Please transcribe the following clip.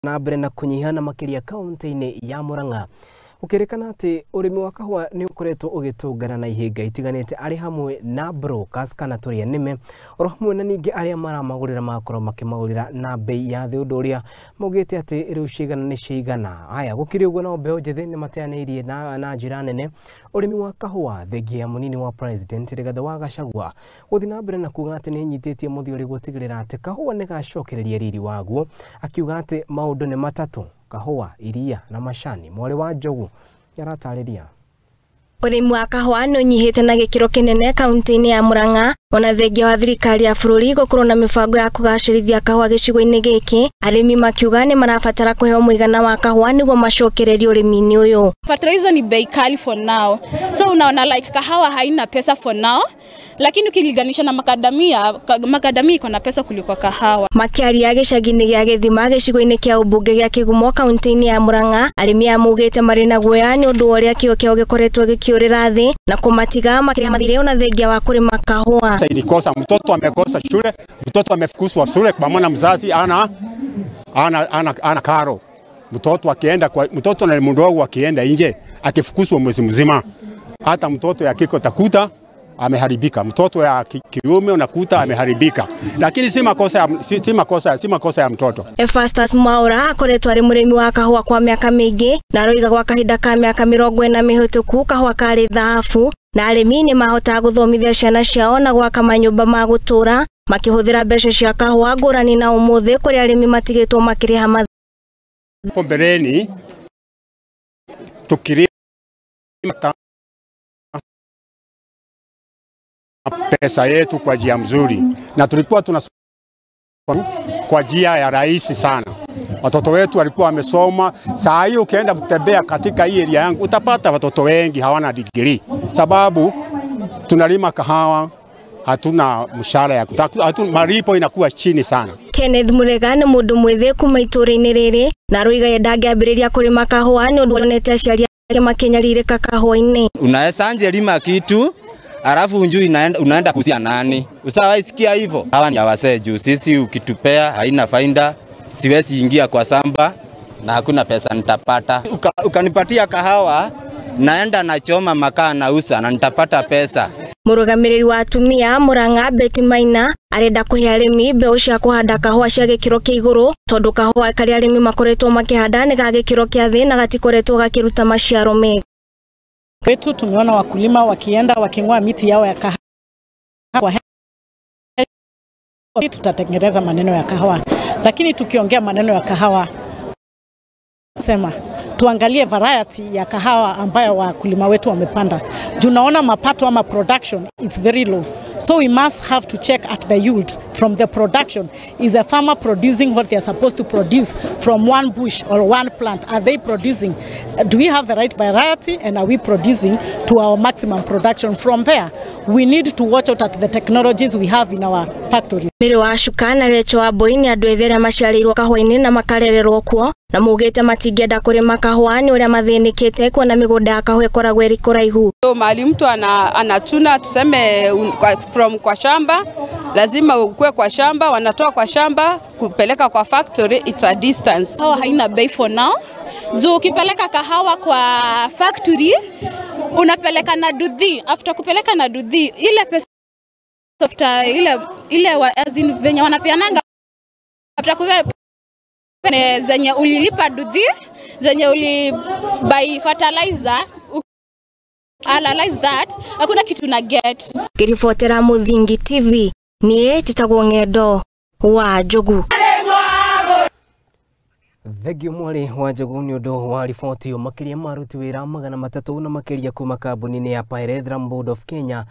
Na mbere na kũnyiha na makĩria kaunti-inĩ ya Murang'a, gũkĩrĩkana atĩ ũrĩmi wa kahũa nĩ ũkoretwo ũgĩtũngana na ihĩnga itiganĩte, arĩ hamwe na brokers kana tũrĩa nĩme, oro hamwe na ningĩ arĩa maramagũrĩra magakorwo makĩmagũrĩra na bei ya thĩ, ũndũ ũrĩa maugĩte atĩ rĩu cigana nĩ cigana. Haya, gũkĩrĩ ũguo, nao mbeũ njĩthĩ nĩ mateanĩirie na njĩra nene ũrĩmi wa kahũa, thengia ya mũnini wa president Rigathĩ wa Gachagua gũthiĩ na mbere na kuga atĩ nĩ ĩnyitĩtie mũthiori gũtigĩrĩra atĩ kahũa nĩ gacokereria riri waguo, akiuga atĩ maũndũ nĩ matatũ: kahũa, iria na macani. Mwarĩ wa Njogu nĩaratarĩria. Ũrĩmi wa kahũa nĩ ũnyihĩte na gĩkĩro kĩnene kaunti-inĩ ya Murang'a, ona thengia wa thirikari ya bũrũri gũkorwo na mĩbango ya kũgacĩrithia kahũa gĩcigo-inĩ gĩkĩ, arĩmi makiuga nĩ marabatara kũheo mũigana wa kahũa nĩguo macokererie ũrĩmi-inĩ ũyũ. Fertilizer ni bei kali for now. So unaona like kahawa haina pesa for now, lakini ukilinganisha na makadamia, makadamia iko na pesa kuliko kahawa. Makĩaria gĩcagi-inĩ gĩa Gĩthima, gĩcigo-inĩ kĩa ũmbunge gĩa Kĩgumo, kaunti-inĩ ya Murang'a, arĩmi aya maugĩte marĩ na guoya nĩ ũndũ wa ũrĩa kĩo kĩao gĩkoretwo gĩkĩũrĩra thĩ na kũmatiga makĩrĩha mathirĩ ona thengia wa kũrĩma kahũa. Sasa ilikosa, mtoto amekosa shule, mtoto amefukuzwa shule kwa maana mzazi ana karo. Mtoto akienda kwa mtoto na mdogo akienda nje akifukuzwa mwezi mzima, hata mtoto ya kike utakuta ameharibika, mtoto ya kiume unakuta ameharibika, lakini si makosa ya mtoto. Efastus Mwaura akoretwo arĩ mũrĩmi wa kahũa kwa mĩaka mĩingĩ na aroiga gwa kahinda ka mĩaka 40 mĩhĩtũku kahũa karĩ thahabu na arĩmi nĩ mahotaga gũthomithia ciana ciao na gwaka manyũmba ma gũtũũra makĩhũthĩra mbeca cia kahũa, ngũrani na ũmũthĩ kũrĩa arĩmi matigĩtwo makĩrĩha Hapo mbeleni tukilima pesa yetu kwa njia mzuri, na tulikuwa tuna kwa njia ya rahisi sana. Watoto wetu walikuwa wamesoma. Saa hii ukienda kutembea katika hii area yangu utapata watoto wengi hawana degree, sababu tunalima kahawa, hatuna mshahara ya kutaka, hatuna malipo, inakuwa chini sana. Kenneth Murega nĩ mũndũ mwĩthĩ kuma itũũra-inĩ rĩrĩ na aroiga ye ndangĩambĩrĩria kũrĩma kahũa nĩ ũndũ onete aciari ake makĩnyarirĩka kahũa-inĩ. Unaweza anje lima kitu alafu unjui unaenda kuuzia nani? Ushawahi sikia hivyo? Hawa ni ya wasee juu sisi ukitupea haina faida, siwezi ingia kwa samba na hakuna pesa nitapata. Ukanipatia kahawa, naenda nachoma makaa, nauza na nitapata pesa. Mũrũgamĩrĩri wa atumia Murang'a Betty Maina arenda kũhe arĩmi mbeũ cia kũhanda kahũa cia gĩkĩro kĩa igũrũ, tondũ kahũa karĩa arĩmi makoretwo makĩhanda nĩ ga gĩkĩro kĩa thĩ na gatikoretwo gakĩruta maciaro mega. Kwetu tumeona wakulima wakienda waking'oa miti yao ya kahawa. Tutatengeneza maneno ya kahawa, lakini tukiongea maneno ya kahawa, sema tuangalie variety ya kahawa ambayo wakulima wetu wamepanda. Tunaona mapato ama production, it's very low. So we must have to check at the yield from the production. Is a farmer producing what they are supposed to produce from one bush or one plant? Are they producing? Do we have the right variety and are we producing to our maximum production from there? We need to watch out at the technologies we have in our factories. Mary wa Cuka na Recho wa Mbui nĩ andũ ethĩ arĩa maciarĩirwo kahũa-inĩ na makarererwo kuo, na maugĩte matingĩenda kũrĩma kahũa nĩ ũrĩa mathĩnĩkĩte kuona mĩgũnda ya kahũa ĩkoragwo ĩrĩ kũraihu. So mahali mtu anachuna tuseme from kwa shamba, lazima ukue kwa shamba, wanatoa kwa shamba kupeleka kwa factory, it's a distance. Kahawa haina bei for now. Juu ukipeleka kahawa kwa factory unapeleka na duthi, after kupeleka na duthi ile pesa, after ile as in venye wanapeananga after zenye ulilipa duthi, zenye uli buy fertilizer, analyze that, hakuna kitu na get. Ngĩribotera Mũthingi TV, niĩ njĩtagwo Ng'endo wa Njogu. Thengio, mwarĩ wa Njogu, nĩ ũndũ wa riboti ĩyo. Makĩria ma aruti wĩra 300 na makĩria kuma kambuni-inĩ ya Pyrethrum Board of Kenya.